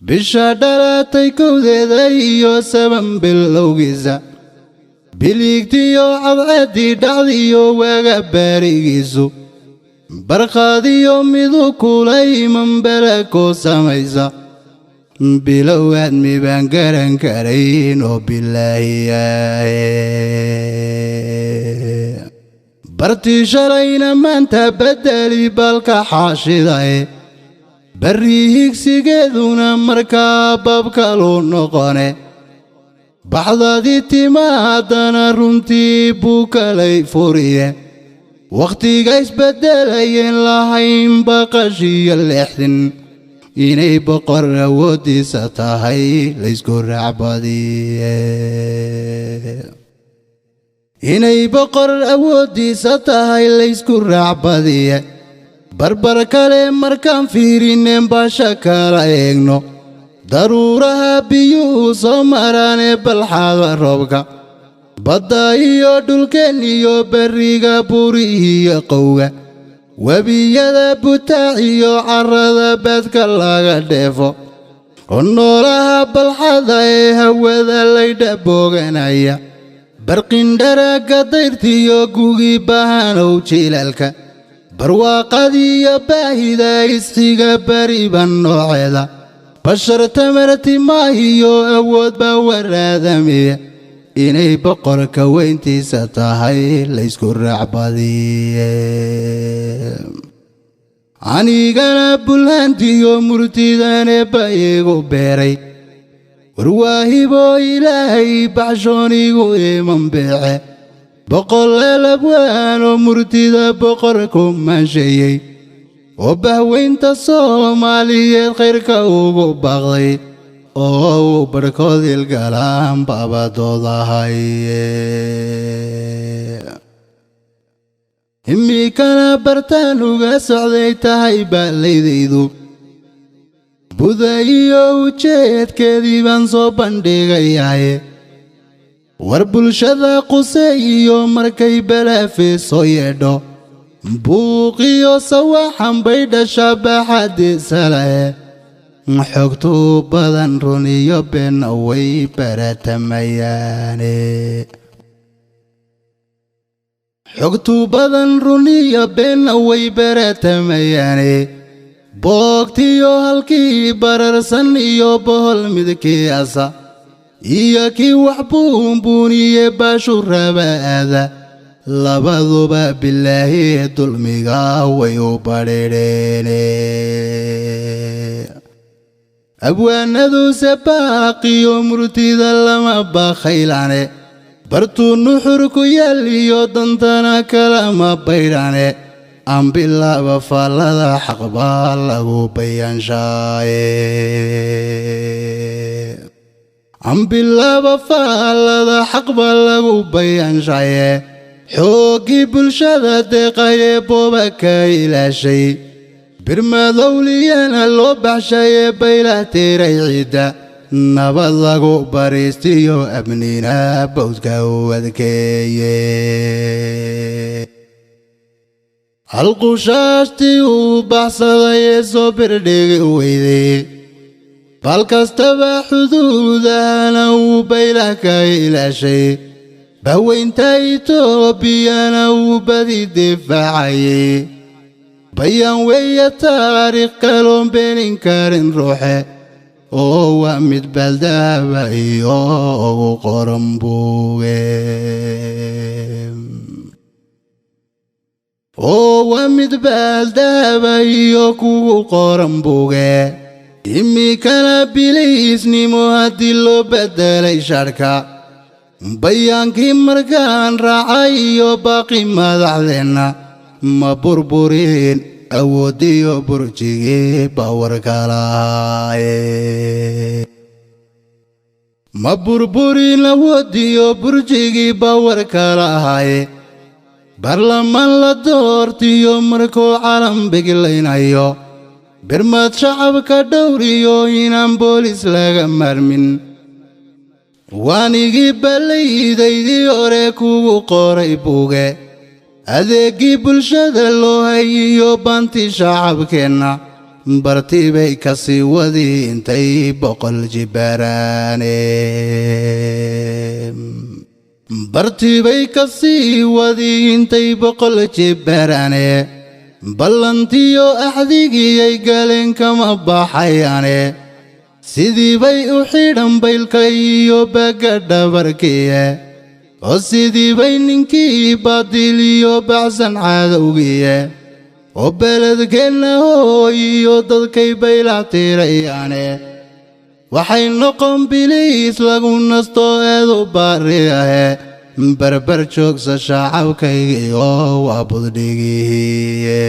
Bisha dhalatay 1deeda iyo 7 bilowgiisa, biligtiyo cadceeddii dhacdiyo waaga baarigiisu, barqaadiyo midu kula iman beleko samaysa, bilow aadmi baan garan karayn oo bilaahiyahe. Bartii shalayna maanta bedeli balka xaashidae, barri higsigeeduna markaa babkalu noqone. Baxdadii tima haddana runtii buu kalay furiye, wakhtiga isbeddelayeen lahayn baqashiyo leexdin, inay boqor awooddiisa tahay laysku raacbadiye. Inay boqor awooddiisa tahay laysku raacbadiye. Barbar kale markaan fiirinen baasha kala eegno, daruuraha biyuhu soo maraanee balxaada roobka, badda iyo dhulkeen iyo berriga buri iyo qowga, webiyada butaac iyo carrada baadka laga dheefo, oo noolaha balxada ee hawada laydha booganaya, barqindharagga dayrtiyo gugi bahanow jilaalka, barwaaqadiiyo baahida isxiga bariban nooceeda, bashar tamarti maahiyo awood baa waraadamiya, inay boqorka weyntiisa tahay laysku raacbadiye. Anigana bulhantiyo murtidane ba igu beeray, warwaahibo Ilaahay baxshoonigu iman beece, boqol elabwaanoo murtida boqorku maansheeyey, oo bahweynta Soomaaliyeed khayrka ugu baaqday, oo uu barhkood ilgalaan baabadoodahaye. Imikana bartaan uga socday tahay baalaydaydu, buda iyo ujeedkeedii baan soo bandhigayaye. War bulshada quse iyo markay balaafe soo yeedho, buuqiyo sawaxan bay dhashaa baaxadiisalae, xogtu badan run iyo beenna way baratamayaane. Xogtu badan run iyo beenna way baratamayaane. Boogtiyo halkii bararsan iyo bohol midkiasa iyo kii wax buunbuuniye baashu raba aada, labaduba bilaahi dulmiga way u badhidheene. Abwaanaduse baaqiyo murtida lama bakhaylane, bartuu nuxur ku yaal iyo dantana kalama baydhane, ambilaaba faallada xaqbaa lagu bayaanshaaye. Ambilaaba faallada xaqba lagu bayaanshaye. Xooggii bulshada deeqaye booba ka ilaashay, birmadowliyana loo baxshaye, baylah tiray ciidda, nabad lagu bariistiyo amnina bowdka u adkeeye. Halqushaashtii uu baxsadayee soo birdhigi weyday, bal kastaba xuduudahana uu baylah ka ilaashay, bahweynta Itoobiyana uu badi difaacayay. Bayaan weeye taariikh kaloon beenin karin ruuxe, oo waa mid baaldahaba iyo ugu qoran buuge, oo waa mid baaldahaba iyo kugu qoran buuge. Imikana biliisnimo haddii loo beddelay sharhka, bayaankii markaan raacay iyo baaqi madaxdeenna, ma burburin awooddiyo burjigii bawarka lahaaye. Ma burburin awooddiyo burjigii bawarka lahaaye. Baarlamaan la doortiyo markuu calan biglaynayo, birmad shacabka dhowriyo inaan boolis laga maarmin, waanigii ballaydaydii hore kugu qoray buuge. Adeeggii bulshada loo hayiyo baanti shacabkeenna, Bartii bay ka sii wadi intay 100 jibbaaraane, bartii bay ka sii wadi intay 100 jibbaaraane. Ballantiyo axdigiyay galeen kama baxayaane, sidii bay u xidhan baylka iyo baga dhabarkiye, oo sidii bay ninkii baadiliyo bacsan cadowgiye, oo beledkeenna hooyiyo dadkay bayla tirayaane. Waxay noqon biliis lagu nasto eedu baariyahe. Barbar joogsa shacabkaygiyo waa buddhigihiye.